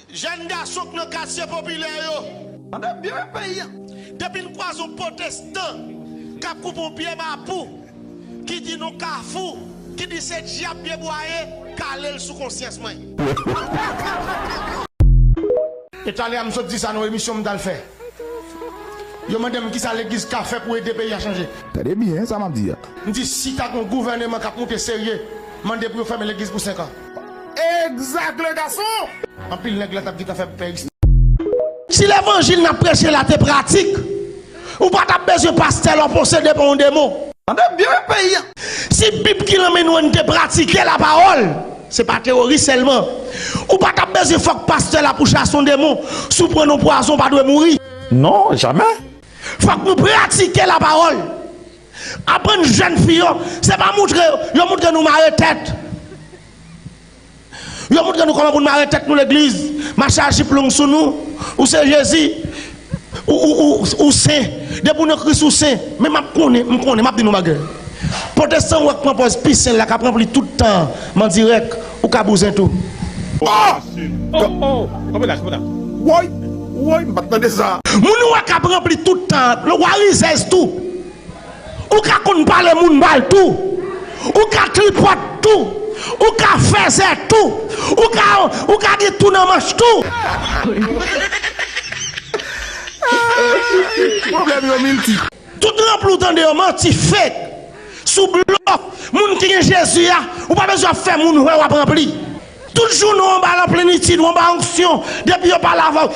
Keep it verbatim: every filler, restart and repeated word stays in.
Jèn gason k nan katye popilè yo. Tande byen peyi a. Depi n kwaze yon pwotestan k ap koupe yon pye mapou, ki di nou Kafou, ki di se dyab pye bwa ye, kale l sou konsyans mwen. E talè a m sot di sa nan yon emisyon m t al fè. Yo mande m kisa legliz ka fè pou ede peyi a chanje. Tande byen sa m ap di a. M di si ta gen yon gouvèneman k ap moute serye, mande pou yo fèmen legliz pou senk an. Egzak, le gason! Anpil nèg la t ap di k ap fè pè. Si levanjil n ap preche la te pratik, ou pa t ap bezwen pastè la posede pa yon demon. Tande byen peyi a. Si Bib ki nan men nou an te pratike lapawòl, se pa teyori sèlman, ou pa t ap bezwen fòk pastè la pou chase yon demon. Si w pran yon pwazon, w pa dwe mouri. Non, jamè. Fòk nou pratike lapawòl. Aprann jèn fi yo, se pa moutre yo, yo moutre nou mare tèt. Yo moutre nou kòman pou n mare tèt nou legliz, mache a jip long sou nou, ou se Jezi, ou, ou, ou, ou sen. Depi w nan Kris ou sen. Men m ap konnen, m konnen, m ap di nou bagay. Pwotestan w wè k pran pòz pi sen la, k ap ranpli tout tan an dirèk, ou ka bouzen tou. Oh! Oh, oh, kanpe la, kanpe la. Woy, woy, m pa t tande sa. Moun ou wè k ap ranpli tout tan an, w a rizèz tou. Ou ka konn pale moun mal tou. Ou ka tripòt tou. Ou ka fèzè tou. Ou ka, ou ka gen tou nan manch tou. Pwoblèm yo milti. Tout ranpli w tande yo manti, fake. Sou blòf. Moun ki gen Jezi a, ou pa bezwen ap fè moun wè w ap ranpli. Tout jounen w anba lanplenitid, w anba onksyon, depi yo pale avè w.